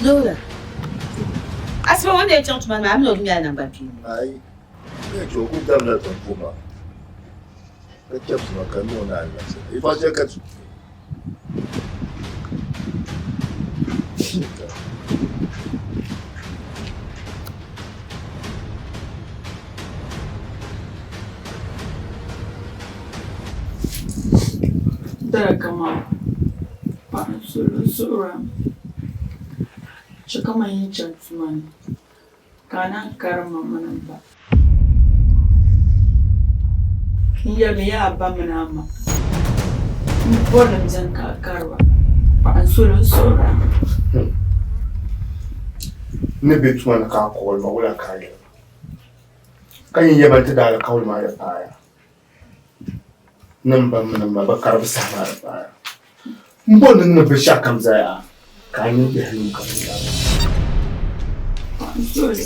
Lola. Asiba ŋɔ ni chaŋ tuma ni maa, a mi ni o ŋmɛla naŋgbankpeeni. Ayi, n ni chɛ o kul dabila tiŋ puhi maa, ka chɛbisi ma ka niŋ o ni alibarisa. Yɛtɔɣ shɛli ka ti. Dala kaman paɣa n suhuri a chɛ ka man yi chani tuma ni ka a naan karim ma mini m ba. N yɛlimi yaa a ba mini a ma m bɔri ni m beni ka a kari ba. Paɣa n suhuri n suhuri a. N ni be tuma ni ka a kɔli ma wula ka a yɛli ma? Ka nyin yɛma nti daalikauli maa di paaya. Ni m ba mini m ma bi kari bɛ saha maa di paaya. M bo ni n niŋ binshɛɣukam zaa yaa, ka a nini bihi yuŋ ka bɛ zaa. N suhuri n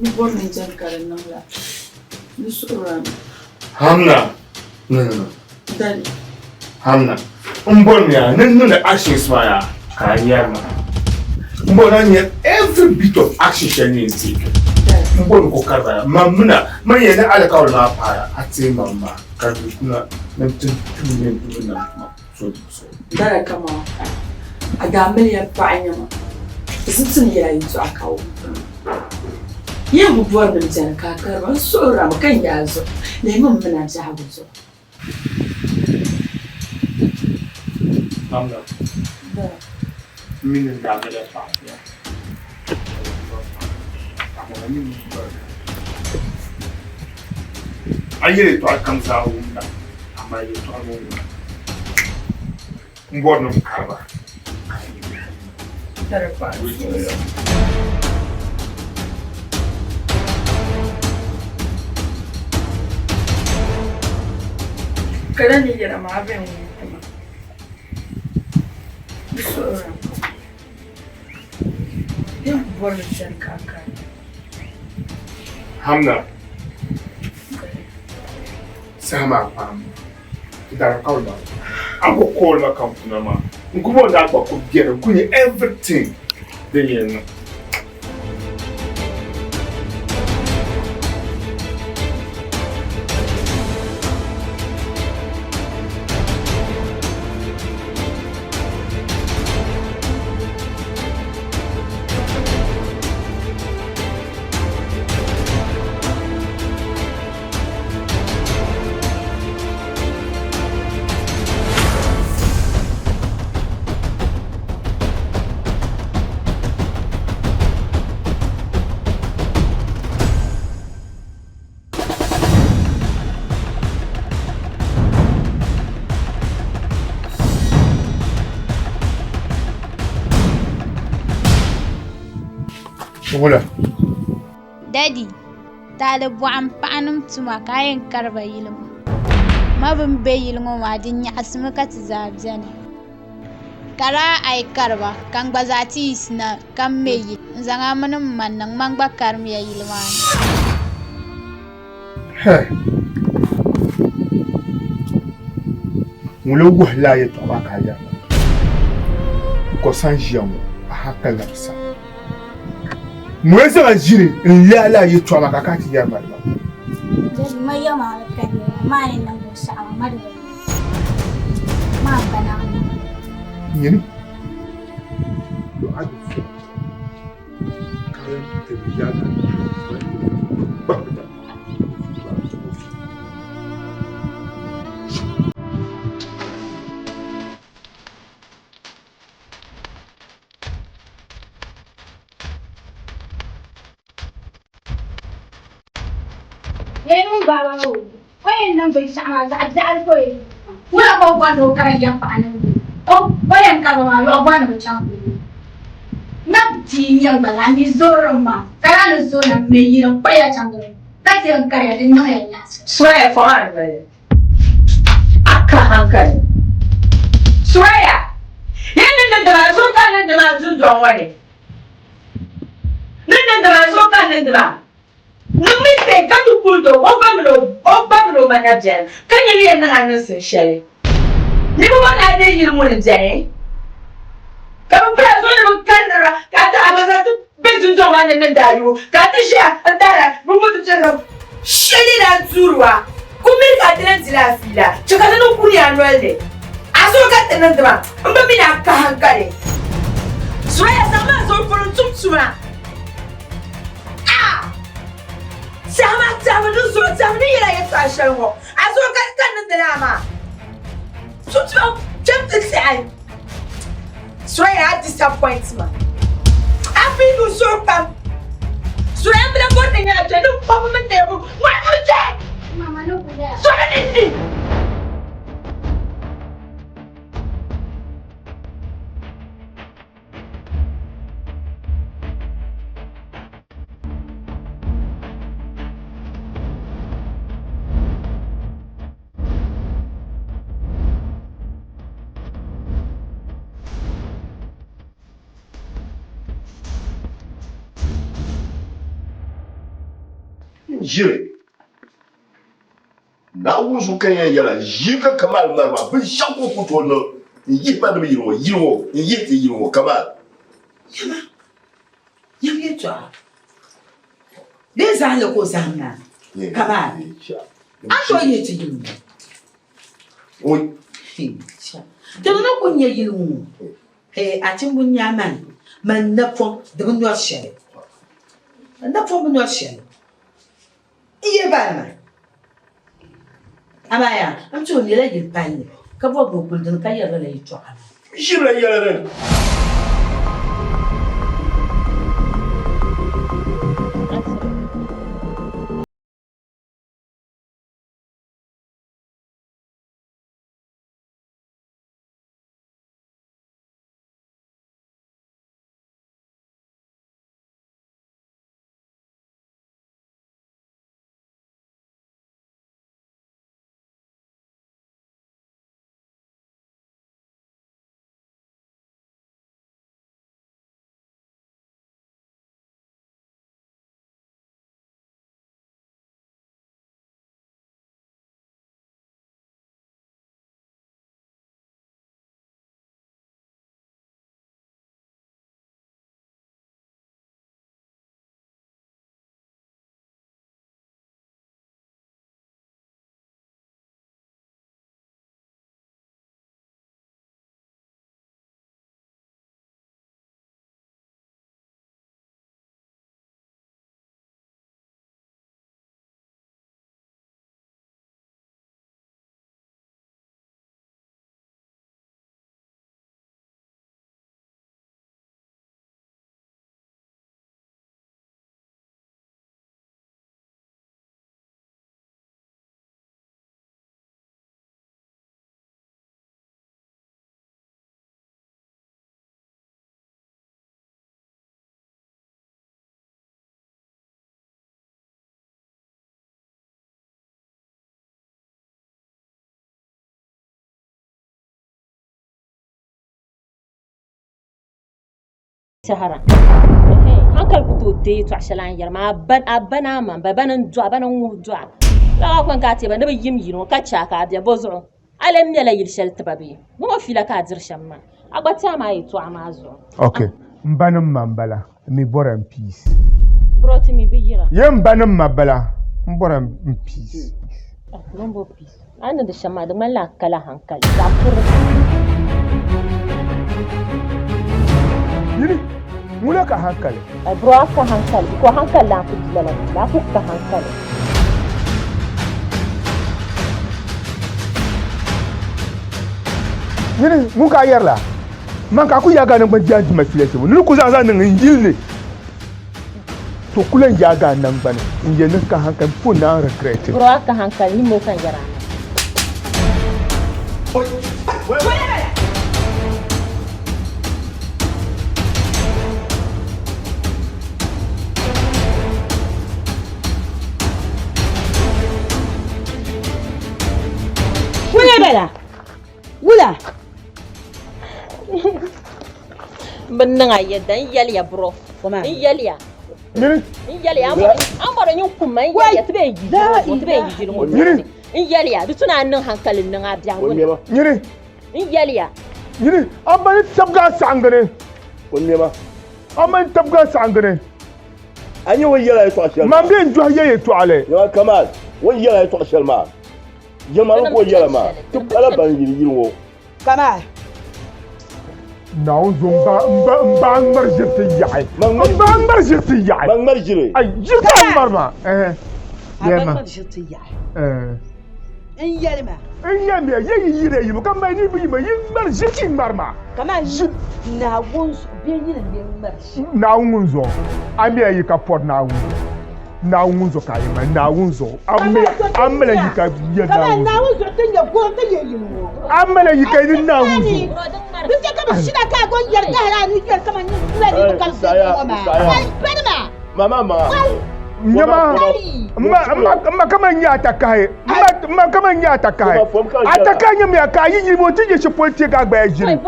ni bɔri ni n chani ka di niŋ la, n suhir a mi. Hamna, no no no. Dali. Hamna, m bɔri ni yaa ni n niŋdi actions maa yaa ka a nyari ma. M bɔri ni a nya every bit of action shɛli ni yɛn take. M bɔri ni ko kariba yaa. Man mina, man yɛn ni alikauli maa paaya, a teei man maa ka di kuna ni n ti tuui ni n tuui nam tuma so dibu so. Dala kaman a daa miliya paɣa nyama, zibisim yɛla yɛtɔɣa ka wum ti ma. Yɛn bi bɔri ni m beni ka a kariba, n suhirimi ka n yaa zuɣu, lihimi m mini a biɛhigu zuɣu. Amina, m mi ni n daa mali a paɣa bia, amaa a mi ni m bɔri a yɛli yɛtɔɣa kam zaa wumda, amaa yɛtɔɣa ŋɔ ŋuna m bɔri ni m kari ba ka a yi biɛhi. Kala ni yɛla maa bɛn wum ti ma di suhuri ni bɛ bɔri ni chani ka a kari. Hamna, saha maa paami. Ti daalikauli maa a ku call ma ka n kuna maa n ku bɔri ni a gba ku beni n ku nya everything din yɛn niŋ. Wula. Daddy, taali bɔɣu m-paɣinim tuma ka a yɛn kari ba yili ŋɔ. Ma bini be yili ŋɔ maa di nyaɣisimi ka ti zaa beni. Ka daa a yi kari ba ka n gba zaa ti yiɣisina ka m me yili n-zaŋ a mini m ma niŋ man gba karimiya yili maa ni. Hɛi! Ŋun lee wuhi lala yɛtɔɣa maa ka a yɛri ma, Kɔsa n-ʒiya ŋɔ, a hal ka labisa. Ŋun zaŋ a ʒili n-lɛhi lala yɛtɔɣa maa ka a kana ti yɛri ma li maa. Daddy, ma ya maa bi ka nira, maa ni niŋ binshɛɣu maa, ma di bi niŋ. Maa pa naɣ niŋ. Nyini, yo a di so karim ti yaga gbahiri. Yɛn baba o o yɛn niŋ binshɛɣu maa zaɣ biɛɣu ka o yɛn niŋ maa. Wula ka o bɔri ni o kari yɛm paɣa niŋ o o yɛn kari ba maa lɔɣu bɔri ni bɛ chaŋ polo. Na bia n-nyɛ gba zaa mi zoori maa ka daa ni zooi na m-me yili n-kpuɣi ya chaŋ di ka ti yɛn kariya di niŋ ya nyaɣisim. Suraya fɔŋ a noli. A ka hankali. Suraya! Yi ni niŋdi maa zuɣu ka n niŋdi maa dundɔŋ ŋɔ ni. Ni niŋdi maa zuɣu ka n niŋdi maa. Niŋmi kpe ka ti kuli do o ba mini o ba mini o ma na beni ka nyini yɛn niŋ a niŋsim shɛli. Niriba ŋɔ daa deei yili ŋɔ ni beni ka bɛ pala zuɣu ni bɛ Ka nira ka a ti a ba zaa ti be dundɔŋ maa ni niŋdi a yubu, ka a ti ʒiya n-tahira bɛ mo ti chɛri shɛli ni a tuuri wa. Ku miri ka a ti lan dila a fiila, chɛ ka di niŋ kuni a noli ni. A zuɣu ka ti niŋdi maa, m bi mi ni a ka hankali. Suraya, zaŋmi a zuɣu polo n-tum tuma. A Tɛhima, tɛhimi di zuɣu, tɛhimi ni yɛl a yɛtɔɣ shɛli ŋɔ. A zuɣu ka ka niŋdi lala maa. Tum tuma kpɛm ti tɛhi. Suraya, a disappoint ma. A piigi n suhu pam. Suraya, m bi lahi bɔri ni nyɛ a kpɛ ni kpɔbu mini neebu. Ŋɔhi ŋɔ kpɛ! Mama ni ku doya. Sɔri ni di! Ʒiri Naawuni zuɣu ka n yɛn yɛla, ʒii ka Kamal mali maa, binshɛɣu ka o ku tooi niŋ n-yihi ba ni bɛ yili ŋɔ, yili ŋɔ, n-yihi ti yili ŋɔ, Kamal. Nyama, nyam yɛtɔɣa. Bee zahim li ka o zahim maa, Kamal. A ni tooi yihi ti yili ŋɔ. Ti ni ku nya yili ŋɔ, hee, a chimbu n-nyɛ a mani, mani napɔŋ di bi nyɔri shɛli. Napɔŋ bi nyɔri shɛli. N yihi ba ni maa. Amaa yaa, n ti o nyɛla yili palli, ka bɔbi ni o kuli dini ka yɛri lala yɛtɔɣa maa. Ʒibila yɛla ni. Sahara hankali ku tooi deei yɛltɔɣa shɛli a ni yɛri maa a ba ni a ma n-bala bana n-dɔɣi bana n-ŋuhi dɔɣi lala kɔŋ ka a teei ba ni bɛ yim yili ŋɔ ka che a ka a be bɔzuɣu a lee mɛla yili shɛli ti ba bee bɛ ŋɔ fiila ka a diri shɛm maa a gba tiɛhi maa yɛltɔɣa maa zuɣu. Ok m ba ni m ma m-bala n mi bɔra n peace. Bro ti mi bi yira. Ye m ba ni m ma bala m bɔra n peace. Bɛ ni bo peace. A ni niŋdi shɛm maa di ŋmanila a kala hankali zaɣ kurili. Yini, ŋuna ka hankali. Ai bro a ka hankali because hankali lan ku di lala a ku ka hankali. Yini, ŋun ka a yɛri la? Man ka a ku yaagi a naŋgbani jia n-dima fiila shɛm ŋɔ, ni ku zaŋ zaŋ niŋ n yili ni. To ku lan yaagi a naŋgbani n-yɛli ni ka hankali m-po naan regret. Bro a ka hankali ni mo ka n yɛri a maa. Wula bala? Wula? N bi niŋ a yɛda n yɛliya bro n yɛliya n yɛliya an bɔri nyin kum ma n yɛliya ti bee yi ŋɔ ti bee yi jili ŋɔ n yɛliya di tuna a niŋ hankali n niŋ a biɛhigu ni n yɛliya Nyini, a ba ni sabigi a saɣiŋgu ni. O nɛma. A mani tabiga saɣiŋgini. A nyɛ o ni yɛli a yɛtɔɣa shɛli maa. Man bɛ n-dɔhi ya yɛtɔɣili. Nyɛma Kamal, o ni yɛli a yɛtɔɣa shɛli maa, yɛlima ni ka o yɛli maa, ti pala ban yili yili ŋɔ. Kamal. Naawuni zo m-ba m-ba m-ba ŋmari ʒiri ti yaɣi. M-ba ŋmari ʒiri ti yaɣi. Ba ŋmari ʒiri. Ai, ʒiri ka a ŋmari maa. Ɛhɛ. A ba ŋmari ʒiri ti yaɣi. Ɛɛ. N yɛli ma. N yɛli ya, yi yi yiri ya yimo ka mali niriba yimo, yi ŋmari ʒiri ti ŋmari maa. Kamal Naawuni zuɣu bee nyini n-lee ŋmari ʒiri. Naawuni ŋun zuɣu a mi a yi ka pɔri Naawuni zuɣu. Naawuni ŋun zuɣu ka a yi mali Naawuni zuɣu a mi a mali yi ka yɛ Naawuni zuɣu. Naawuni zuɣu ti nyɛ gɔŋ ti yɛ yili ŋɔ. A mali yi ka yi Naawuni zuɣu. Di chɛ ka bɛ shina ka a gɔŋ yɛri gahiri a ni yɛri kaman nyin kula ni bi kali viɛnyɛla ŋɔ maa. Wai bani maa. Mama ma. Nyama ma kama nyɛ atakahi ma kama nyɛ atakahi atakahi nyɛ miya ka yi yili mo ti nyɛ shɛ poli te ka gbaya ʒiri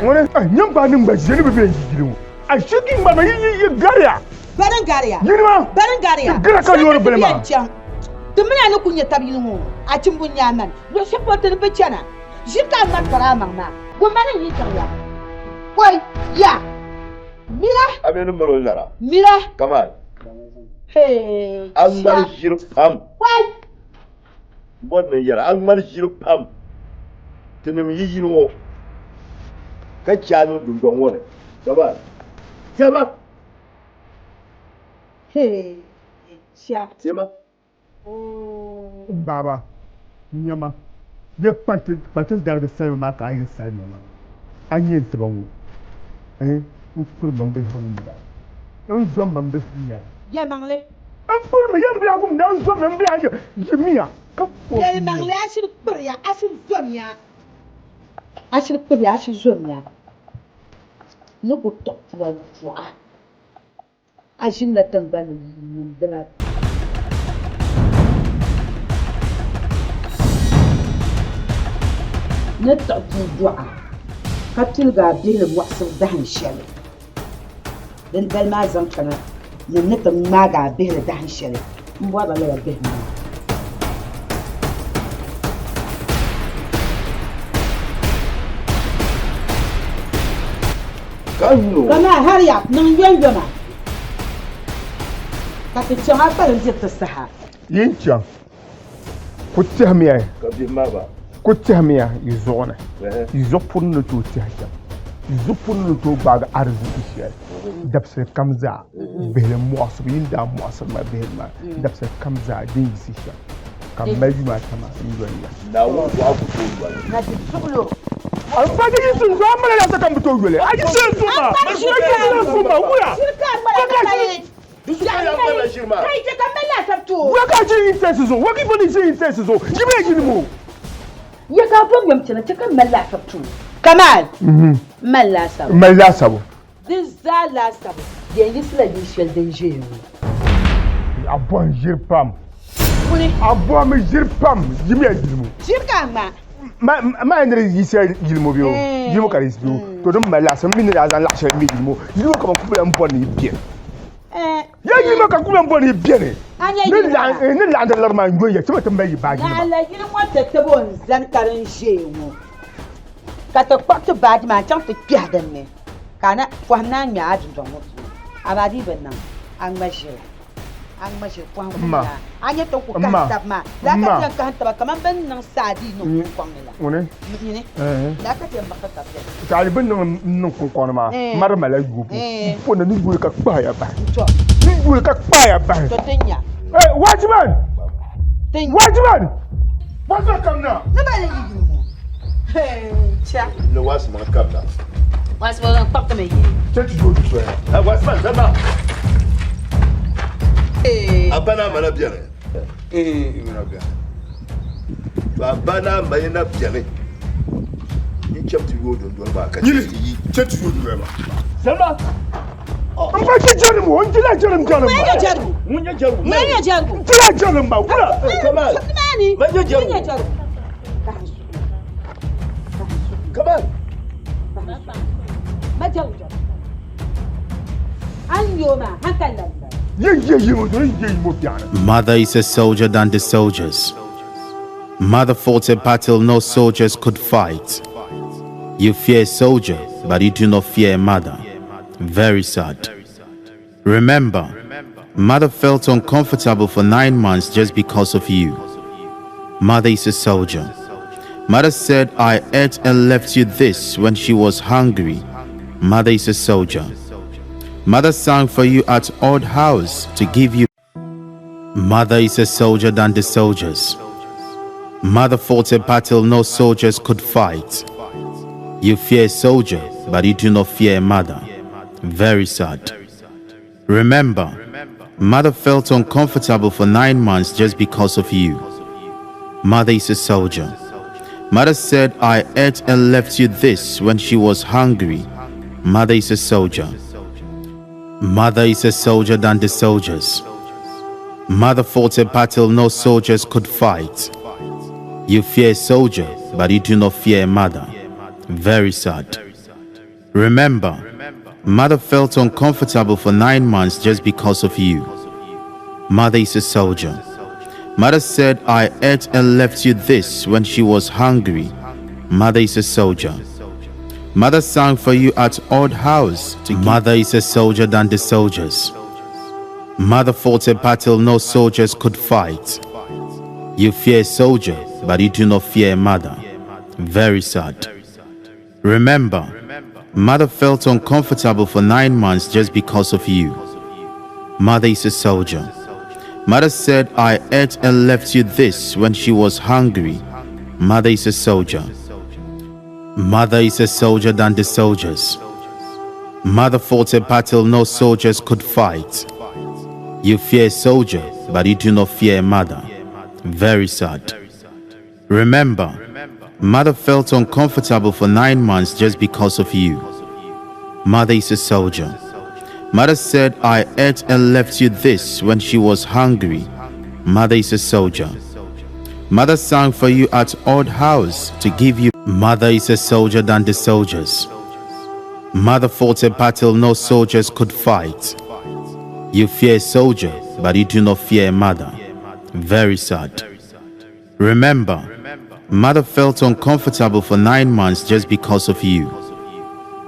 ŋuni nyɛ ba ni gba ʒiri bi bɛ yi yili ŋɔ a shigi ŋmari ma yi yi gariya Bari n gariya. Yili maa. Bari n gariya. Gara ka loori bili maa. Chaŋ. Ti mini a ni ku nyɛ tab yili ŋɔ a chimbu n-nyɛ a mani. Luɣ shɛli polo ti ni bi chana. Ʒiri ka a ŋmari pari a maŋ maa. Gomani n-yi chaŋ ya. Kɔi ya. Mira. A mi ni miri o lara. Mira. Kamal. Hey. A ŋmari ʒiri pam. Kɔi. Bɔri ni yɛra a ŋmari ʒiri pam. Tinim yi yili ŋɔ ka chɛ a niŋ dundɔŋ ŋɔ ni. Kamal. Chama. Tema. Baaba, nyama, bɛ kpanti darigi salima maa ka a yɛn salima maa, a ni yɛn tiba ŋɔ, n kuri ma m-bihi ŋun bala, n zom ma m-bihi nyɛla. Yɛlimaŋli. N kuri mi yɛn biɛhigu m-bala, n zom ma m-bihi yimiya ka Yɛlimaŋli, a shiri kpiriya, a shiri zomya. A shiri kpiriya, a shiri zomya. Ni ku tuɣi pua zuɣa, a ʒinila tiŋgbani ni yuun dina. Ni tuɣi pua duɣa, ka piligi a bihili mɔɣisibu dahin shɛli. Dindali maa zaŋ kana ni n ni ti ŋmaagi a bihili dahin shɛli m-bɔri ba lala bihim maa. Kamaa hurry up, niŋ yomyoma ka ti chaŋ a kpalim diri ti saha. Yin chaŋ, ku tɛhimiya, ku tɛhimiya yi zuɣu ni, yi zuɣu puri ni tooi tɛhi shɛm, yi zuɣu puri ni tooi gbaagi ariziki shɛli dabisili kam zaa, bihili muɣisibu, yi ni daa muɣisiri ma bihili maa dabisili kam zaa din yiɣisi shɛm, ka m mali yuma ata maa n-yoli ya. N pa di yi sun zuɣu, a mali alaafee ka m bi tooi yoli a yi sun zuɣu maa, a yi sun zuɣu maa, wula? Di su ka ya ŋmana ʒiri maa. Kai chɛ ka m mali laasabu ti o. Wula ka a ʒiri incense zuɣu? Wula ka yi bɔndi ʒiri incense zuɣu? Yi mi yini mo. Ya ka a bɔŋ yom chana chɛ ka m mali laasabu ti o. Kamal, m mali laasabu. M mali laasabu. Di zaa laasabu di yɛn yiɣisila yili shɛli din ʒiɛya ŋɔ. A bɔhim ʒiri pam. Kuli. A bɔhim ʒiri pam. Yimiya yili mo. Ʒiri ka a ŋma. Ma ni di yiɣisiya yili mo bee o? Yili mo ka di yiɣisi bee o? To din mali laɣisi m mi ni daa zaŋ laɣ shɛli m-me yili mo. Yili mo kaman kubila m-bɔri ni yi beni. Ya yili mo ka kubila m-bɔri ni yi beni. Ni laɣindi liɣiri maa n-yo ya, chama ti mali yi baajinima. Naɣila yili ŋɔ ti tib o n-zani ka din ʒiɛya ŋɔ, ka ti kpuɣi ti baaji maa n-chaŋ ti kpɛhi din ni, ka a na pɔhim naan ŋme a dundɔŋ ŋɔ puuni. Amaa di yi bi niŋ, a ŋma ʒiri. A ŋma ʒiri pɔhim kum maa. A nya ti ni ku kahim taba maa, lala ka ti yɛn kahim taba kaman bɛ ni niŋ saadii niŋ kuŋkɔŋ ni la. Nyini, lala ka ti yɛn miriti taba bɛni. Ka a yi bi niŋ n-niŋ kuŋkɔŋ ni maa, mari mala yoobu. M poni ni yooi ka kpahaya bahi. Ni yooi ka kpahaya bahi. To ti nya. Watchman! Watchman! Watchman kam na! Ni ba ni yi yuli ŋɔ. Cha. Ni watchman kam na. Watchman zaŋ kpaɣi ti mi yi. Chɛ ti yooi soya. Watchman zama. A ba naa ma na beni. To a ba naa ma yi na beni. N chɛm ti yooi dundoli maa ka chɛ ti yi. Chɛ ti yooi dundoli maa. Zama. N ba chɛ jɛrim o, n jila jɛrim jɛrim ba. Ŋun nyɛ jɛrigu. Ŋun nyɛ jɛrigu. Ŋun nyɛ jɛrigu. N jila jɛrim ba wula. Kamal. Ma nyɛ jɛrigu. Kamal. Ma jɛrigu jɛrigu. An yo ma hankali la n-bala. Ye ye ye mo ye ye mo biɛɣuni. Mother is a soldier than the soldiers. Mother fought a battle no soldiers could fight. You fear soldier. but you do not fear a mother. Very sad. Remember, mother felt uncomfortable for 9 months just because of you. Mother is a soldier. Mother said, I ate and left you this when she was hungry. Mother is a soldier. Mother sang for you at odd hours to give you. Mother is a soldier than the soldiers. Mother fought a battle no soldiers could fight. You fear a soldier, but you do not fear a mother. Very sad. Remember, mother felt uncomfortable for 9 months just because of you. Mother is a soldier. Mother said, I ate and left you this when she was hungry. Mother is a soldier. Mother is a soldier than the soldiers. Mother fought a battle no soldiers could fight. You fear a soldier, but you do not fear a mother. Very sad. Remember, mother felt uncomfortable for 9 months just because of you. Mother is a soldier. Mother said, I ate and left you this when she was hungry. Mother is a soldier. Mother sang for you at odd hours. Mother is a soldier than the soldiers. Mother fought a battle no soldiers could fight. You fear a soldier, but you do not fear a mother. Very sad. Remember, mother felt uncomfortable for 9 months just because of you. Mother is a soldier. Mother said, I ate and left you this when she was hungry. Mother is a soldier. Mother is a soldier than the soldiers. Mother fought a battle no soldiers could fight. You fear a soldier, but you do not fear a mother. Very sad. Remember, mother felt uncomfortable for 9 months just because of you. Mother is a soldier. Mother said, I ate and left you this when she was hungry. Mother is a soldier. Mother sang for you at odd hours to give you. Mother is a soldier than the soldiers. Mother fought a battle no soldiers could fight. You fear a soldier, but you do not fear a mother. Very sad. Remember, mother felt uncomfortable for 9 months just because of you.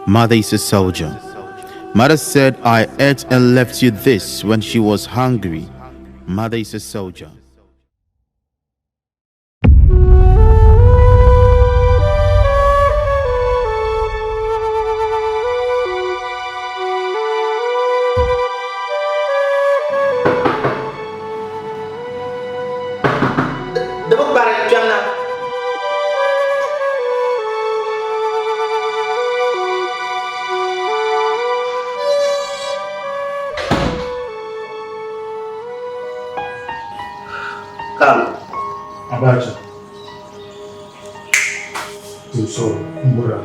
Mother is a soldier. Mother said, I ate and left you this when she was hungry. Mother is a soldier. Di bi kpari kpɛm na. Kam. Abacha. So, mbora.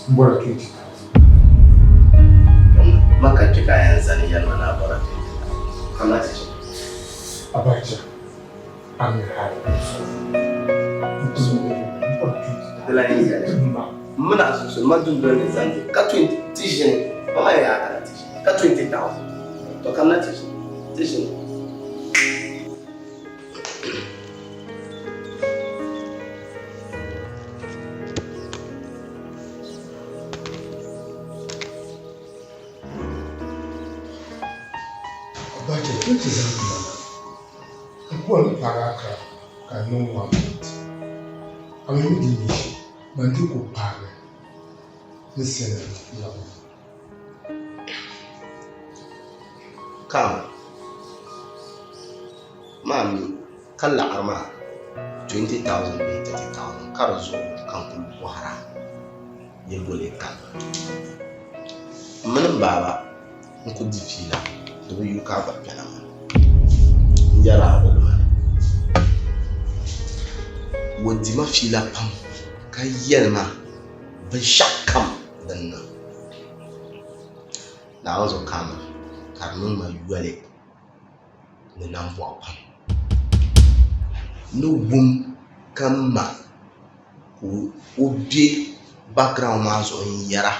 Mbora 20,000. Maka chika yan zani yan mana bora 20,000. Kamna ti shi. Abacha. I'm in high. Mbora 20,000. Dila yin yare. Muna so so ma dun dole zani ka 20 tijin. Mama ya kana tijin. Ka 20,000. To kamna ti shi. Tijin. Abacha, 20,000 mana. Nkuwa para ka ka no 1 minute. Ami mi di nishi, ma ndi ko paare. Ni sene la. Kam. Mami, kan la'ar ma 20,000 bai 30,000 kar zo kan kul wahara. Ya dole kan. Minin baba, in ku di fila, da bi yuka ba kenan ma. In yara a ma. Waddi ma fila pam ka yelma bin shak kam din nan. Na an zo kama ka niŋ ma yoli ni nambɔɣu pam. Ni wum ka ma ka o be background maa zuɣu n yɛra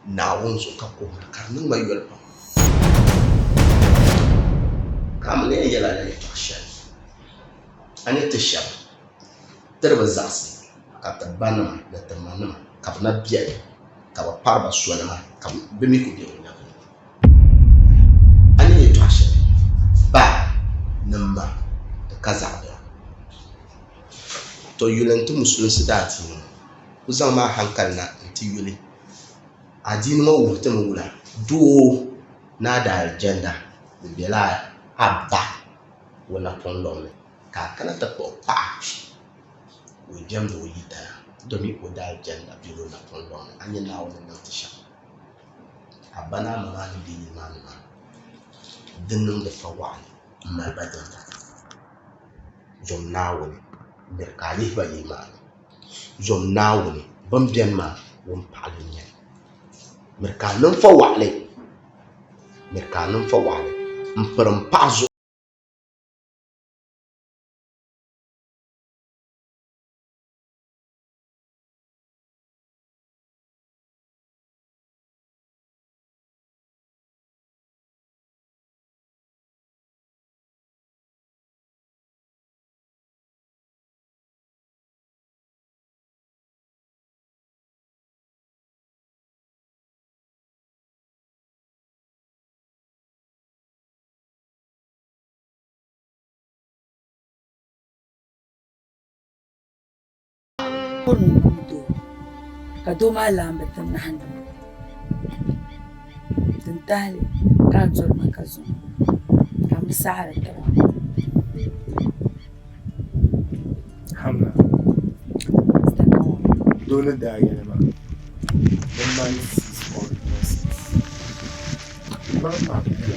Naawuni zuɣu ka kuhira ka di niŋ ma yoli pam. Ka mi ni yɛn yɛla ni yɛltɔɣa shɛli a ni ti shɛba tiri bi zaɣisi Ka ti banima ni ti manima ka bɛ na beni ka bɛ pari ba soli maa ka bɛ mi ku be o nyɛvili ni. A ni yɛtɔɣ shɛli ba ni ma di ka zaɣ biɛɣu. Tɔ yuli n-ti Musulinsi daadiini ŋɔ. Ku zaŋmi a haŋkali na nti yuli. Adiini ŋɔ wuhi ti mi wula? Doo ni a daalijanna di bela a ba o napɔŋ lɔŋ ni ka a kana ti kpuɣi paɣa ka o jɛmdi o yidana domi o daalijanna bela o napɔŋ lɔŋ ni. A nya Naawuni ni niŋ ti shɛm? A ba ni a ma maa ni be yili maa ni maa, di niŋdi fawaɣili m-mali ba jɛmda. Zom Naawuni, miri ka a yihi ba yili maa ni. Zom Naawuni, bɛ ni beni maa wumpaɣili n-nyɛ li. Miri ka a niŋ fawaɣili, miri ka a niŋ fawaɣili m-piri m paɣa zuɣu. Kɔrim n-kum doo ka doo maa laamba ti nahindi ma din tahili ka a doli ma ka zuŋɔ ka m bi saɣiri taba. Hamna, doo ni daa yɛli ma ni man cease all nonsense. M ba maa bela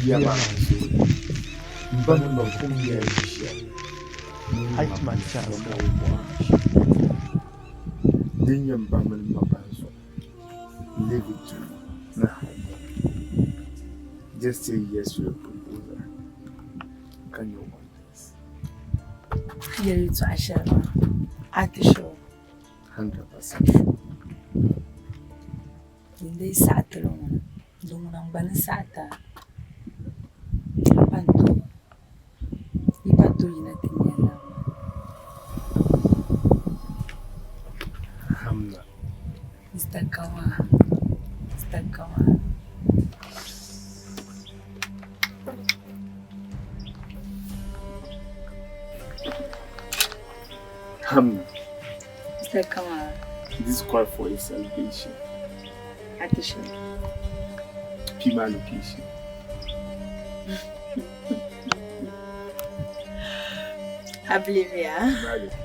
ya maa zooi. M ba ni ma kum yɛli ni shɛli ni ma ma chance ka bɛ bɔri ma shɛm. Din nyɛ m ba mini m ma ban zuɣu, leave it to me ni hali. Just say yes to the proposal ka nyɛ wonders. Yɛli yɛtɔɣa shɛli maa, a ti sure? 100% sure. Din dii saɣi ti li ŋuna, di ŋuna n-gba ni saɣi ti a. A pa n-tooi, yi pa tooi yina ti nya lala maa. Hamna. Mr. Kawa, Mr. Kawa. Hamna. Mr. Kawa. This call for a celebration. Atisha. Pima location. I believe ya. Pima location.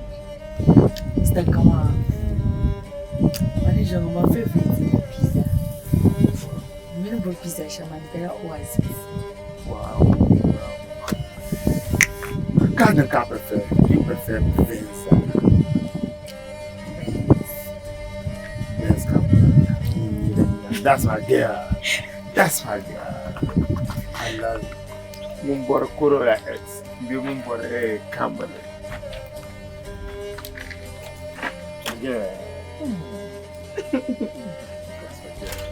Mr. Kawa. Mani jango ma favorite ni pizza. Mini bo pizza shɛm maa di bela Oasis. Wow. Wow. Ka ka prefer? You prefer Benz. Benz Kampala. That's my girl. That's my girl. I love it. Mun bɔri Corolla X. Bee mun bɔri Camry. Yeah. That's my girl.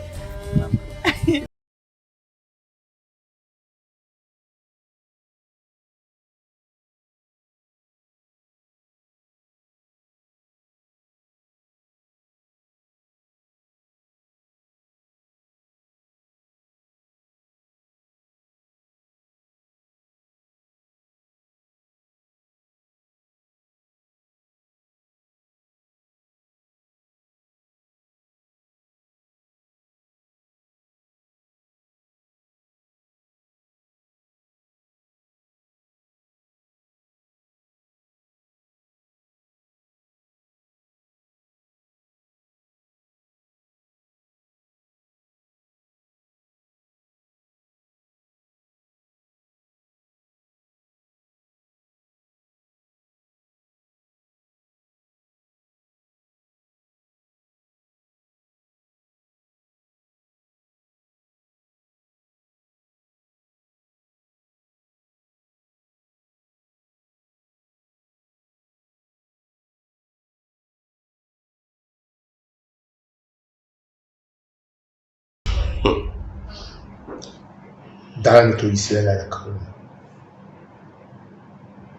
Dara ni tooi yiɣisila lala kauli ŋɔ.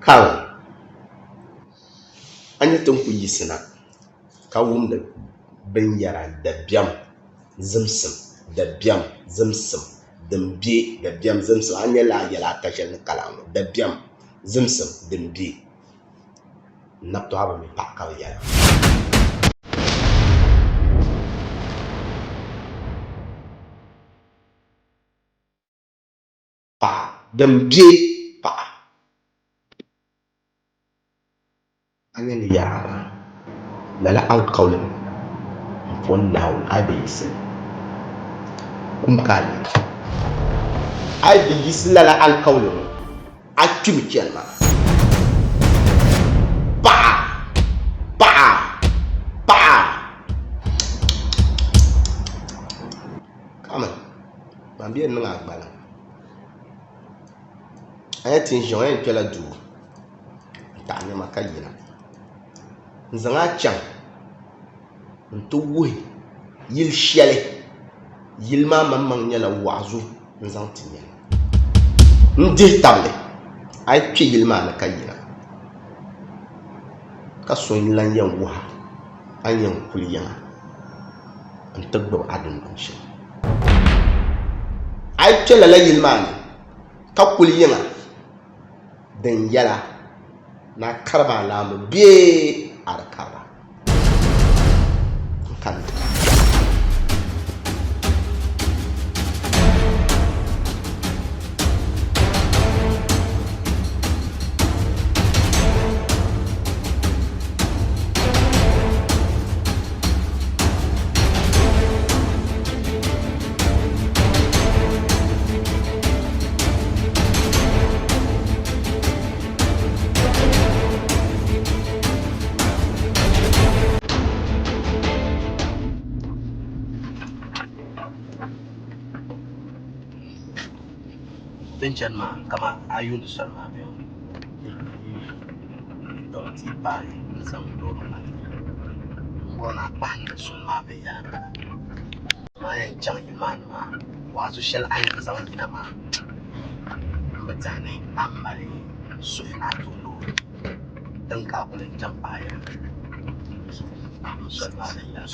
Kali. A nya ti ni ku yiɣisina ka wumdi binyɛra dabiɛm zimsim, dabiɛm zimsim din be, dabiɛm zimsim. A nya lala yɛla ata shɛli ni kalahi ŋɔ, dabiɛm zimsim din be. N nabitɔɣa bi mi paɣa ka bɛ yɛla. Paɣa din be paɣa. A nya ni yɛra maa, lala alikauli ŋɔ m-pɔn Naawuni a yi bi yiɣisi li, kum ka a leei. A yi bi yiɣisi lala alikauli ŋɔ, a kpimi chani maa. Paɣa! Paɣa! Paɣa! Kaman man bɛ yɛn niŋ a gbaliŋ. A nya ti ni ʒiya ŋɔ, a yɛn kpɛla duu n-taɣi nɛma ka yina. N-zaŋ a chaŋ nti wuhi yili shɛli yili maa maŋmaŋ nyɛla waɣizu n-zaŋ ti nyɛli. N-dihi tabili a yi kpe yili maa ni ka yina ka so n-lan yɛn wuhi a a ni yɛn kuli yiŋa nti gbubi a dundɔŋ shɛm. A yi kpe lala yili maa ni ka kuli yiŋa din yɛla ni a kari ba alaama bee a di kari ba n-kani ti. Din chani maa kaman a yuundi soli maa bee to ti yi paai n-zaŋ loori maa m-bɔri ni a kpahindi soli maa binyɛra maa yɛn chaŋ yili maa ni maa waazu shɛli a yɛn zaŋ yina maa m bi tɛhi ni a mali suhu ni a tooi loori din ka a kuli n-chaŋ paai ya soli maa din yaa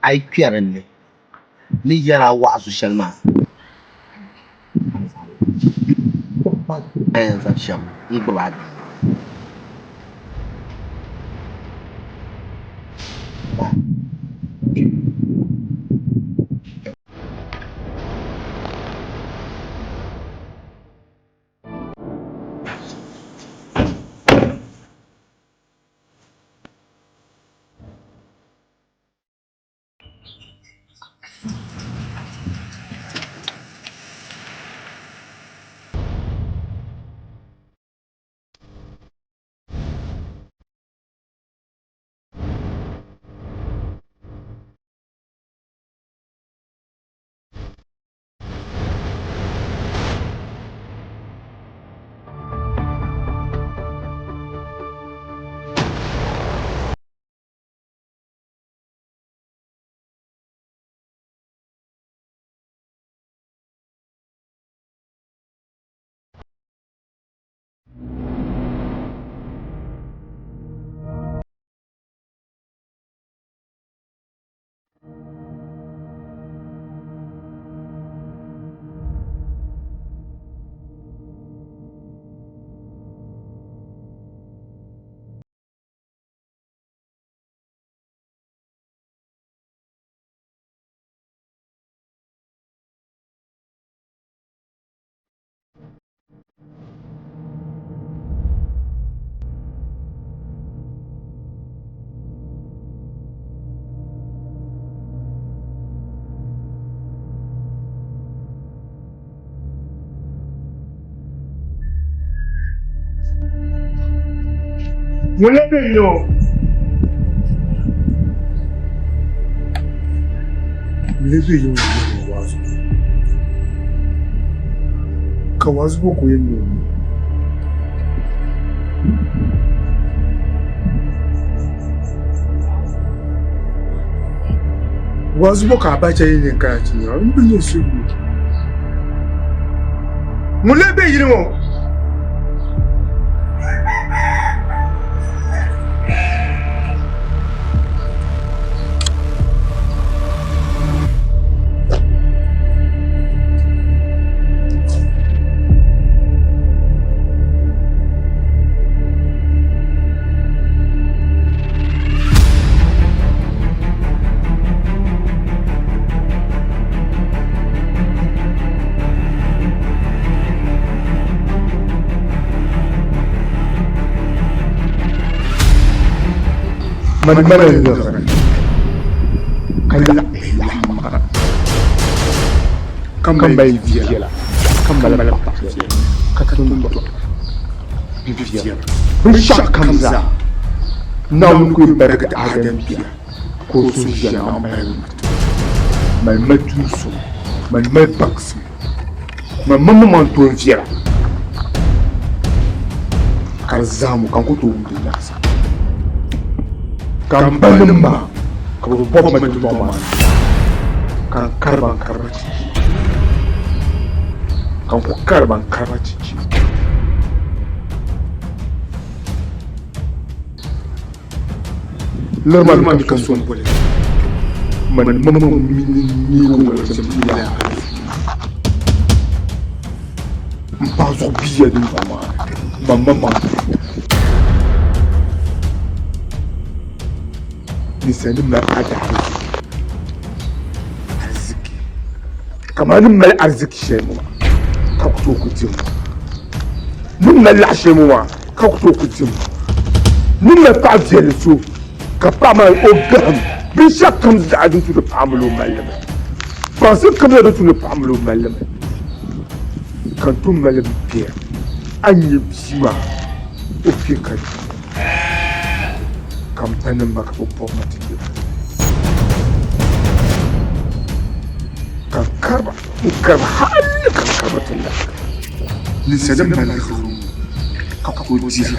A yi kpɛri li ni yɛri a waazu shɛli maa a yɛn zaŋ shɛm n-gbubi a bia. Ŋun lee be yili ŋɔ? Ŋun lee be yili ŋɔ yɛli ma waazu. Ka waazu bɔ ka o yɛn niŋ o ni? Waazu bɔ ka Abacha yɛn yɛn kana ti nya? M bi nya suhigu. Ŋun lee be yili ŋɔ? Mani mali liɣiri ka laɣi laɣima ka mali viɛla ka mali paɣa viɛla ka tundɔɣu bi viɛla binshɛɣu kam zaa Naawuni ku yɛn barigi Adam bia ka o suhu ʒiɛm a mali ma ti mali ma tuun suŋ mali mali baŋsim man maŋmaŋ toon viɛla ka di zahim ka n ku tooi wum di nyaɣisim ka m ba nim maa ka bɛ bɔbi ma dundɔŋ maa ni ka n kari ba n kari ba chichi ka n ku kari ba n kari ba chichi. Liri ma mi ka so n-boli mani maŋmaŋ mini n niriba ŋɔ chɛ m-pili a M paɣa zuɣu bia dundɔŋ maa ni, man maŋmaŋ Ninsalinim mali adahizichi ariziki kamani ni mali ariziki shɛli ŋɔ maa ka ku tooi ku di ŋɔ ni mali laɣ shɛli ŋɔ maa ka ku tooi ku di ŋɔ ni mali paɣa viɛlli so ka paɣa maa o gahim binshɛɣu kam zaa din tu ni paɣa mali o mali li mi baŋsim kam zaa din tu ni paɣa mali o mali li mi ka n tom mali bia a ni nyɛ bia maa o kpe ka di ka m ba ni m ma ka bɛ bɔbi ma ti kpe ka n kari ba n kari ba hali ka n kari ba ti lahi ninsalinim mali liɣiri ka ku tooi diri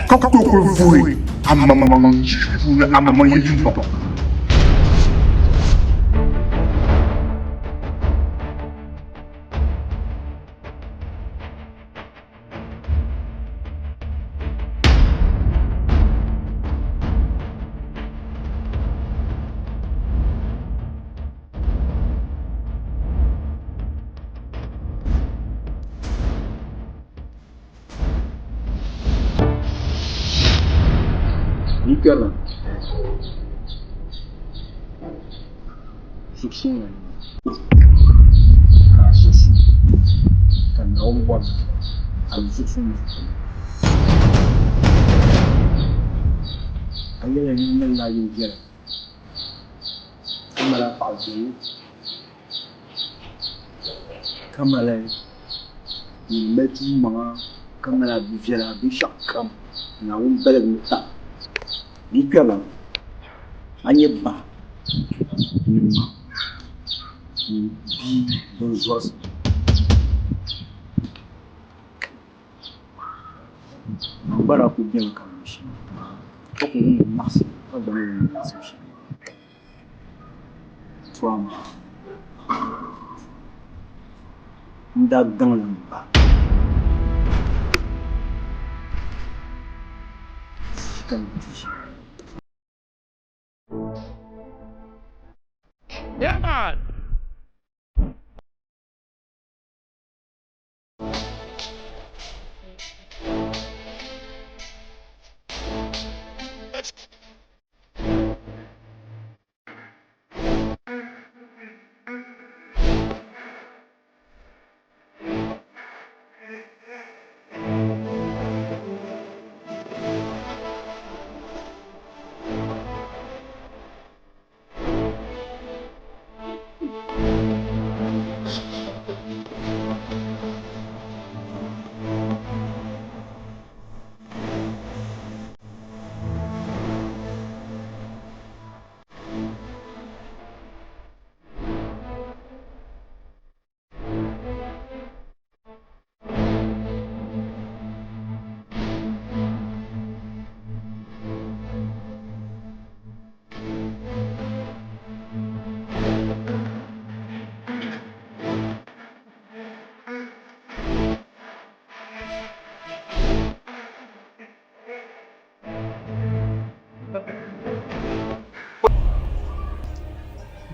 ka ku tooi kuli vuhi amaŋmaŋ puuni amaŋmaŋ yi dundɔŋ. Yi kpɛrina zuɣusuŋ ni ka a ʒe su ka Naawuni bɔri a mi zuɣusuŋ ni a yɛla ni malila a yuli viɛla. Ka mali a paɣa viɛlli, ka mali ŋun mali tuun maŋa, ka mali a bi viɛla binshɛɣu kam Naawuni baligimi ti a. Di yi kpɛrila a nyɛ ba ni ma ni bia bɛn zɔrisi. Man gba daa kul bemi ka niŋ shɛm, ka kul wumdi naɣisim ka gba mi wumdi naɣisim shɛm. To amaa n daa gaŋla m ba. Ka n di. Yeah, man.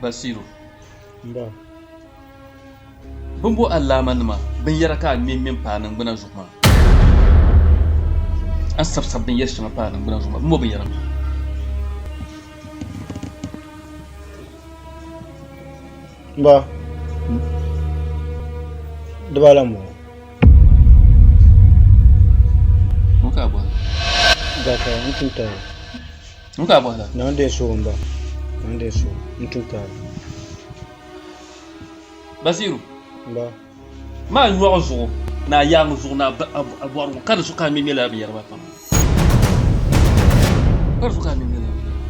Basiru. Mba. Bimbo alaamanima binyɛra ka a ŋme ŋme m-paai niŋgbuna zuɣu maa? A ni sabisabi binyɛr shɛŋa paai niŋgbuna zuɣu maa, bimbo binyɛra maa? Mba, dibala m-bɔŋɔ. Ŋɔ ka a bɔhi? Daka, n tum taali. Ŋɔ ka a bɔhi la? Naawuni deei suhu m-ba. Naawuni deei suhu. N tum taali. Basiru. Mba. Maa nyɔɣu zuɣu ni a yaaŋa zuɣu ni a bɔrigu ka di zuɣu ka a ŋmɛŋmɛ lala binyɛra maa pam. Ka di zuɣu ka a ŋmɛŋmɛ lala binyɛra maa.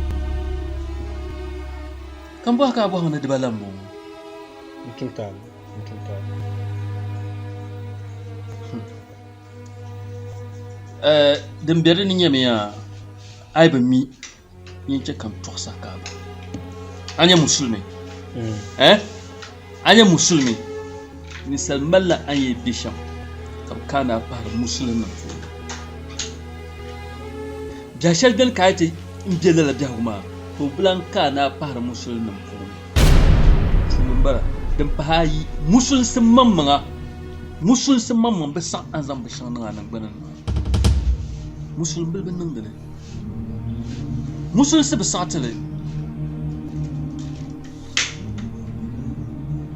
Ka m bɔhi ka a bɔhimi ni dibala m-bɔŋɔ. N tum taali, n tum taali. Din be di ni nyɛmi yaa a yi bi mi nyin chɛ ka n tɔɣisi a kaaba. A nyɛ musulimi? Eh? A nyɛ musulimi? Ninsal malila a ni yɛn be shɛm ka bɛ kaani a pahiri musulinnim puuni. Biɛhi shɛli beni ka a yi ti be lala biɛhigu maa, to bɛ lan kaani a pahiri musulinnim puuni. Tuuli m-bala. Din pahi ayi, musulinsi maŋmaŋa, musulinsi maŋmaŋ bi saɣi a ni zaŋ binshɛŋa niŋ a niŋgbuna ni maa. Musulim bila bi niŋdi li. Musulinsi bi saɣi ti li.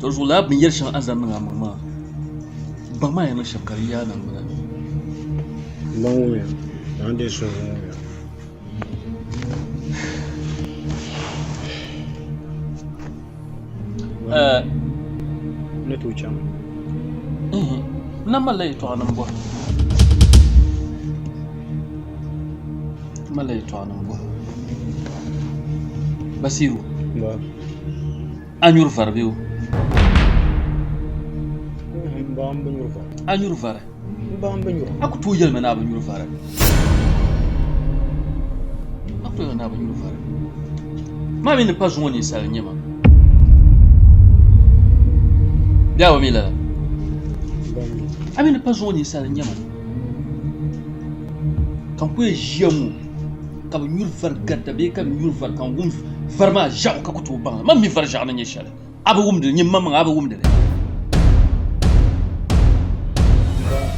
To zuɣu lala binyɛri shɛŋa a ni zaŋ niŋ a maŋ maa, baŋ maa yɛn niŋ shɛm ka di yaai niŋgbuna ni. M ba ŋumiya, Naawuni deei suhigu ŋumiya. N ni tooi chaŋ. N na malila yɛtɔɣa ni m bɔhi. N malila yɛtɔɣa ni m bɔhi. Basiru, a nyuri vari bee o? M ba, m bi nyuri vari. A nyuri vari? M ba, m bi nyura. A ku tooi yɛli ma ni a bi nyuri vari. A ku tooi yɛli ma ni a bi nyuri vari. Maa mi ni pa zuŋɔ ninsal n-nyɛ ma. Bee a bi mi lala? A mi ni pa zuŋɔ ninsal n-nyɛ ma. Ka n ku yɛn ʒiya ŋɔ ka bɛ nyuri vari garita bee ka bɛ nyuri vari ka n wum vari maa ʒiɛɣu ka ku tooi baŋ li. Man mi vari ʒiɛɣu ni nyɛ shɛli. A bi wumdi li, nyini maŋmaŋa a bi wumdi li.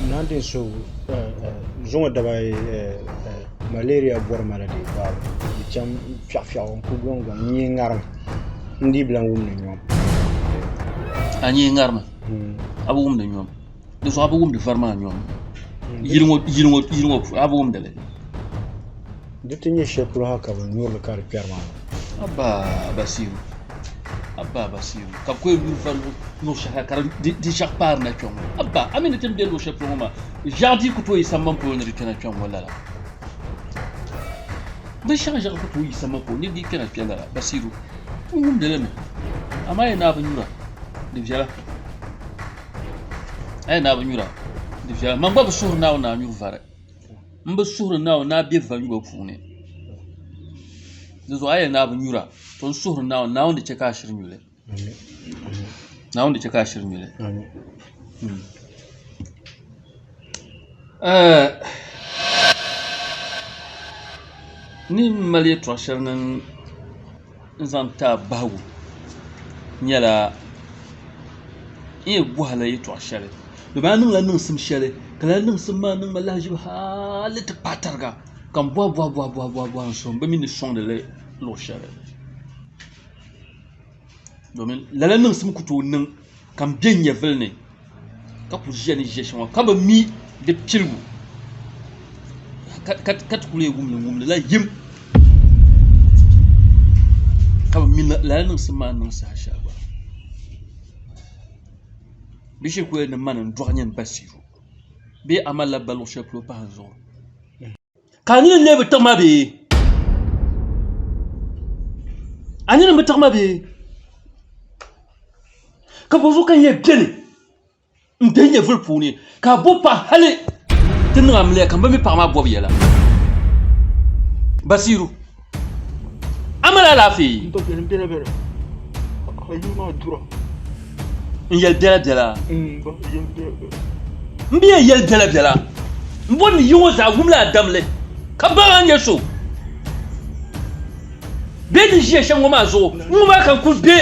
Naa din so zuŋɔ daba ayi malaria bɔri ma la dee baabu di cham fiɛɣu fiɛɣu n ku gɔŋ gɔŋ n nyee ŋarimi n dii bi lan wumdi nyom. A nyee ŋarimi a bi wumdi nyom di zuɣu a bi wumdi vari maa nyom yili ŋɔ yili ŋɔ yili ŋɔ puuni a bi wumdi li. Di ti nyɛ shɛli polo ha ka bɛ nyuri li ka di kpɛri maa. Abba Basiru, Abba Basiru, ka bɛ ku yɛn nyuri vari luɣ shɛli ka di ʒiɛɣu paari na kpɛŋ ŋɔ. Abba, a mi ni ti ni be luɣ shɛli polo ŋɔ maa, ʒiɛɣu dii ku tooi yi sambani polo ni di kpɛna kpɛŋ ŋɔ lala. Binshɛɣu ʒiɛɣu ku tooi yi sambani polo ni di kpɛna kpɛ lala. Basiru, n wumdi li mi, amaa a yi naai bi nyura, di viɛla. A yi naai bi nyura, di viɛla. Man gba bi suhiri Naawuni ni a nyuri vari. M bi suhiri Naawuni ni a be vanyuba puuni. Di zuɣu a yɛli ni a bi nyura, to n suhiri Naawuni, Naawuni di chɛ ka a shiri nyu li. Naawuni di chɛ ka a shiri nyu li. Ni mali yɛtɔɣ shɛli ni n zaŋ ti a bahigu nyɛla n yɛn bɔhi la yɛtɔɣ shɛli domin a niŋla niŋsim shɛli ka lala niŋsim maa niŋ ma lahiʒibu hali ti paai tariga ka n bɔhi bɔhi bɔhi bɔhi bɔhi bɔhi n suhu m bi mi ni sɔŋdi li luɣ shɛli domin lala niŋsim ku tooi niŋ ka m be n nyɛvili ni ka ku ʒiya ni ʒiya shɛm ŋɔ ka bi mi di piligu ka ti kuli yɛn wumli wumli la yim ka bi mi lala niŋsim maa ni niŋ saha shɛli gba di shee ku yɛli ni mani n dɔɣi nyini Basiru bee a malila ba luɣu shɛli polo pahi n zuɣu Ka a nini lee bi tiɣi ma bee? A nini bi tiɣi ma bee? Ka bɔzuɣu ka n yɛn beni m be nyɛvili puuni ka a bo paɣa hali ti niŋ amiliya ka m bi mi paɣa maa bɔbu yɛla. Basiru, a mali alaafee? N yɛli biɛla biɛla. N bi yɛn yɛli biɛla biɛla. N bɔri ni yi ŋɔ zaa wumla a damli ka baŋ a ni nyɛ so. Bee di ʒiya shɛm ŋɔ maa zuɣu, n ŋɔ maa ka n kuli be,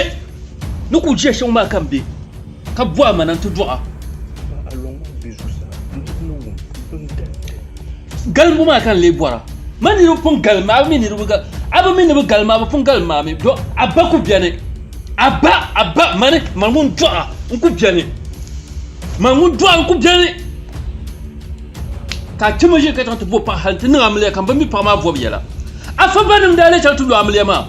ni kuli ʒiya shɛm ŋɔ maa ka n be, ka bɔhi ma na nti dɔɣ a. Galimbu maa ka n lee bɔra. Ma niriba pun galim ma, a bi mi niriba gal, a bi mi ni bɛ galim ma, bɛ pun galim ma mi. Dɔ, a ba ku beni. A ba, a ba, mani, mani ŋun dɔɣ a n-ku beni. Mani ŋun dɔɣ a n-ku beni. Ka a chɛ ma ʒili ka chaŋ ti bo paɣa hal nti niŋ amiliya ka m bi mi paɣa maa bɔbu yɛla. Afa banim daa lee chaŋ ti lo amiliya maa.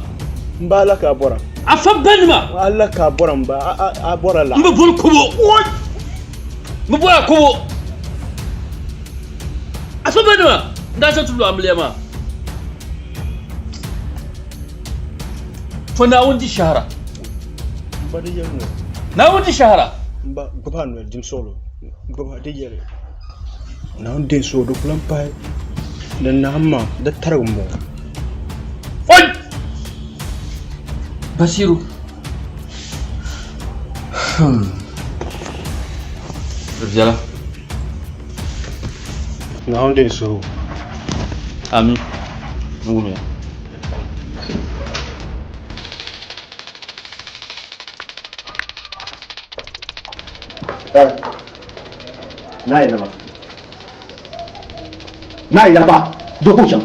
M ba ala ka a bɔra. Afa banima. Ala ka a bɔra m ba, a bɔra la. M bi bɔri kobo. M bi bɔri a kobo. Afa banima n daa chaŋ ti lo amiliya maa. To Naawuni di shɛhira. M ba di yɛli noli. Naawuni di shɛhira. M ba gbubi a noli dim suɣulo. Gbubi a di yɛli. Naawuni deei suɣulo di ku lan pahi. Di nahim ma di tarigi m-bɔŋɔ. Oi! Basiru. Di viɛla. Naawuni deei suhigu. Amin. N wumiya. Na yɛlima. Na yɛlima. Doo chaŋ.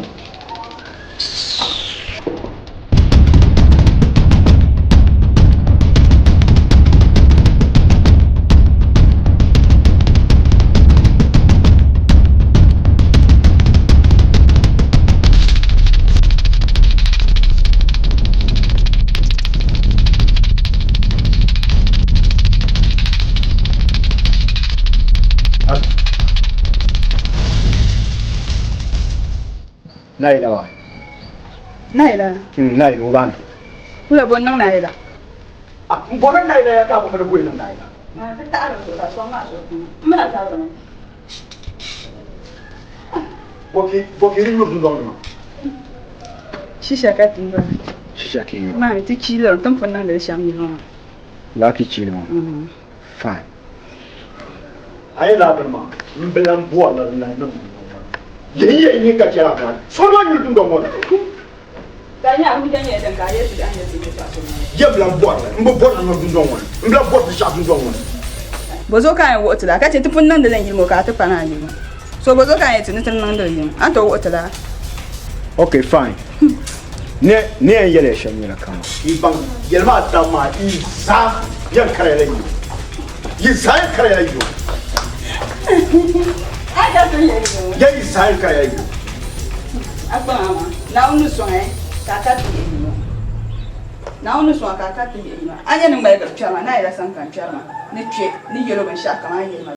Naila wa. Naila. Naila o bani. Kula bo niŋ Naila. Ah, n bɔri Naila ya ka bɔ ni bo niŋ Naila. Ma ti taɣiri so ka sɔŋ maa so. M mina tabiri mi. Bɔki di nyuri dundɔŋ ni maa. Shisha ka ti nyura. Shisha ka yi nyura. Maa ti chiiliri ti ni pun niŋdi li shɛm yili maa. Laa ti chiili maa. Fine. A yi laa bini maa m bi lan bɔri la di lahi niŋ dundɔŋ maa ni. Yihi yɛn nyɛ ka chɛla maa so maa nyuri dundɔŋ ŋɔ ni. Ka nyɛ Abuja nyɛla din ka a yɛli ti a ni yɛli ti yɛltɔɣa shɛli maa. Yɛ bi lan bɔri li. M bi bɔri li nyuri dundɔŋ ŋɔ ni. M bi lan bɔri binshɛɣu dundɔŋ ŋɔ ni. Bɔzuɣu ka a yɛn wuhi ti la? Ka chɛ ti pun niŋdi li n-yili ŋɔ ka a ti pa ni a yili ŋɔ. So bɔzuɣu ka a yɛn ti ni ti niŋdi li yim? A ni tooi wuhi ti la? Ok, fine. Ni ni yɛn yɛli ya shɛm nyɛla kaman. Yi baŋ yɛli maa tam maa, yi zaa yɛn kariyala yi o. Yi zaa yɛn kariyala yi o. Ya yi zaa yɛn kariyala yi o. A kpaŋ a maa, Naawuni ni sɔŋ ka a ka ti yihi yino. Naawuni ni sɔŋ ka a ka ti yihi yino. A nya ni ŋmaligiri kpɛri ma, Naayila sani ka n kpɛri ma, ni kpe, ni yɛl o binshɛɣukam a ni yɛli ma.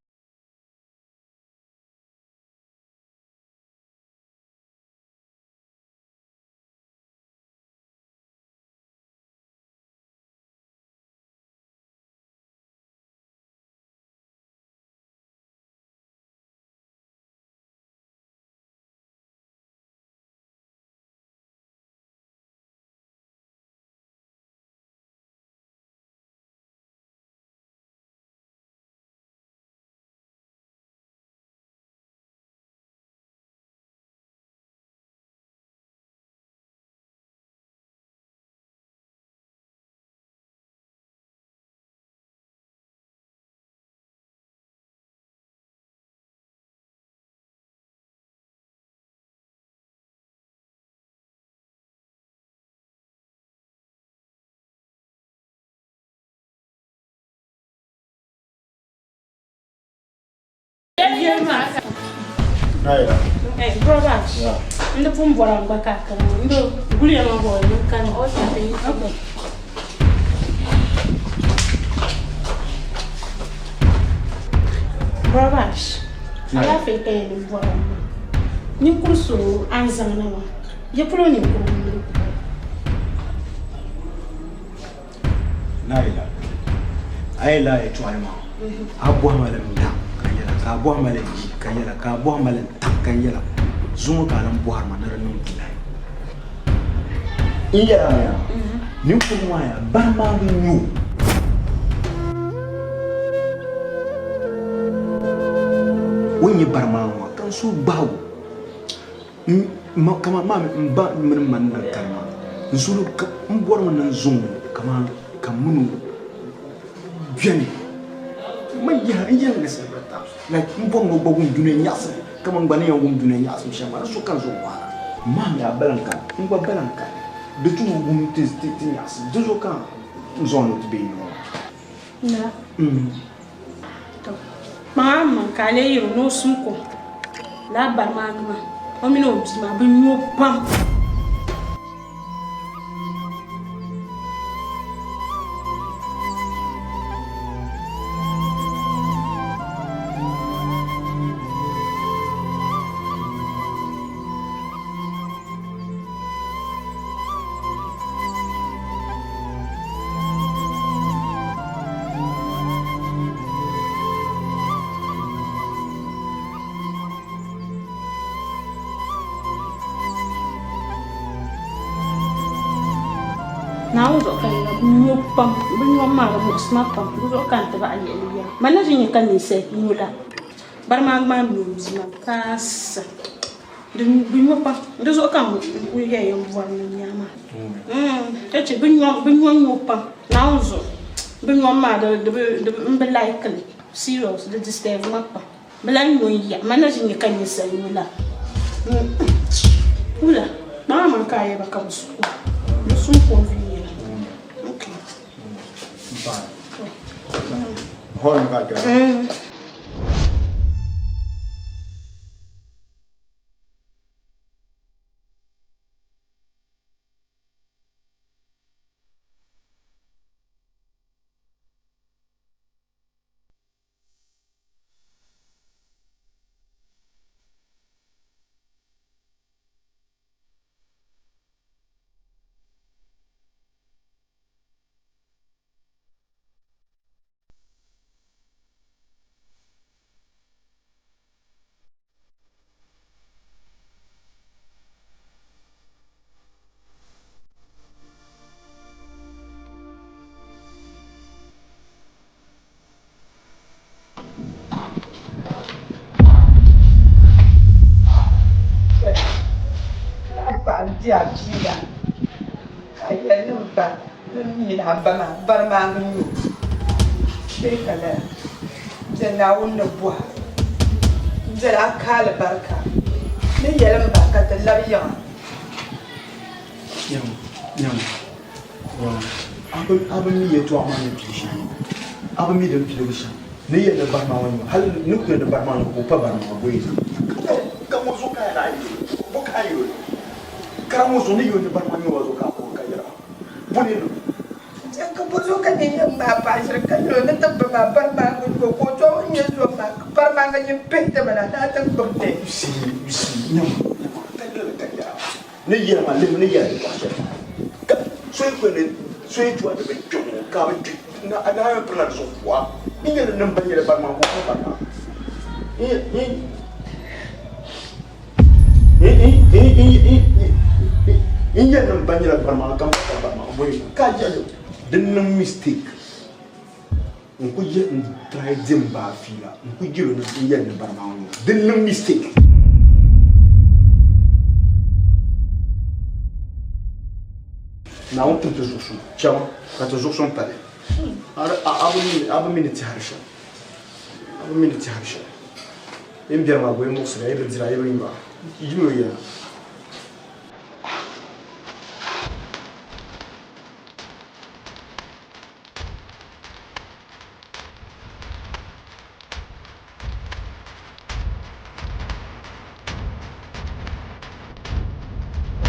N di pun bɔra n gba ka a kana ŋɔ. N do guliya maa bɔra ni n kani. Brɔbash, alaafee ka yɛn bɔra n maa. Ninkuri so a ni zaŋ na maa, ya polo ninkurigu n-niŋ. Naayila, a yi lahi yɛtɔɣali maa, a bɔhi ma li n-daŋ ka n yɛla, ka a bɔhi ma li n-yi ka n yɛla, ka a bɔhi ma li n-taŋ ka n yɛla. Zuŋɔ ka a lan bɔhiri ma ni di niŋ buyi. N yɛla mi yaa, ninkurigu maa yaa, bari maa bi nya o. O ni nya bari maa ŋɔ, ka n suhu gbahi o. Kaman maa mi m ba mini m ma ni lan kani maa, N suhuri ka m bɔrimi ni n zaŋ o kaman ka m mini o beni. Man yaha n yɛli ni several times like m bɔri ni o gba wum dunia nyaɣisim kaman n gba ni yɛn wum dunia nyaɣisim shɛm maa di so ka n zaŋ o waara. Mahim a bala n-kani, n gba bala n-kani. Di tu wum ti nyaɣisim, di zuɣu ka n zaŋ ni o ti be yi ŋɔ maa. Naa. To, kpaŋ a maŋ ka a lee yɛl o ni o sum kom lala bari maa ni maa, o mini o bia maa bɛ nyu o pam. Naawuni zuɣu ka n yɛra bɛ nyo pam bɛ nyom maa di muɣisi ma pam di zuɣu ka n ti bahi liɣili yɛra man na ʒi nya ka ninsal nyo la bari maa gba n nyo m bia maa ka sa Di bi nyo pam di zuɣu ka n kuli yɛya n bɔri ni n nya maa ka chɛ bi nyo nyo pam Naawuni zuɣu bi nyom maa n bi like li serious di disturb ma pam bi lahi nyo n ya man na ʒi nyɛ ka ninsal nyo laa wula kpaŋa maa ka a yɛba ka bi su kom bi sum kom viɛnyɛla okay. Paɣa n-di a bia ka a yɛli ni m ba ni m mi ni a ba maa bari maa n-nyɛ o bee ka lala m-be Naawuni ni bɔha m-bela a ka alibarika ni yɛli m ba ka ti labi yiŋa. Nyaŋ, nyaŋ, nyaŋ, a bi mi yɛtɔɣa maa ni pili shɛm, a bi mi din piligi shɛm. Ni yɛli ni bari maa ŋɔ nyɛ hali ni kuli ni bari maa ŋɔ ka o pa bari maa bɔ yi zaŋ ka ŋɔ zuɣu ka a yɛn a yɛl o bɔ ka a yɛl o kara ŋɔ zuɣu ni yɛl o ni bari maa nyɛ o zuɣu ka a kɔŋ ka yɛra bɔ ni niŋ. Ka bɔ zuɣu ka nyɛ yɛm maa paɣa ʒiri ka yɛl o ni ti ba maa bari maa ŋɔ nyɛ o ka o tɔhi o ni nyɛ zom maa ka bari maa ŋɔ nyin pihi ti mi na ni a ti gbubi ti. Yusi, nyama, nyama, ka yɛli ka yɛra ni yɛra maa lihimi ni yɛra yɛltɔɣa shɛli maa ka so yi kuli ni so yi tuhi ni bɛ kpe ŋɔ ka bɛ kpe na a daa yɛn pirila di zuɣu pua n yɛli ni m ba nyɛla bari maa ka o pa bari maa n yɛli ni m ba nyɛla bari maa ka m pa bari maa bɔyi ka yɛli din niŋ mistake n ku yɛ n try di m ba fiila n ku yɛli ni n yɛli ni bari maa ŋɔ din niŋ mistake. Naawuni tim ti zuɣu suŋ chama ka ti zuɣu suŋ pali a bi mi ni tɛhiri shɛm a bi mi ni tɛhiri shɛm yi ni beni maa gba yi muɣisira yi bi dira yi bi nyura yi mi o yɛla.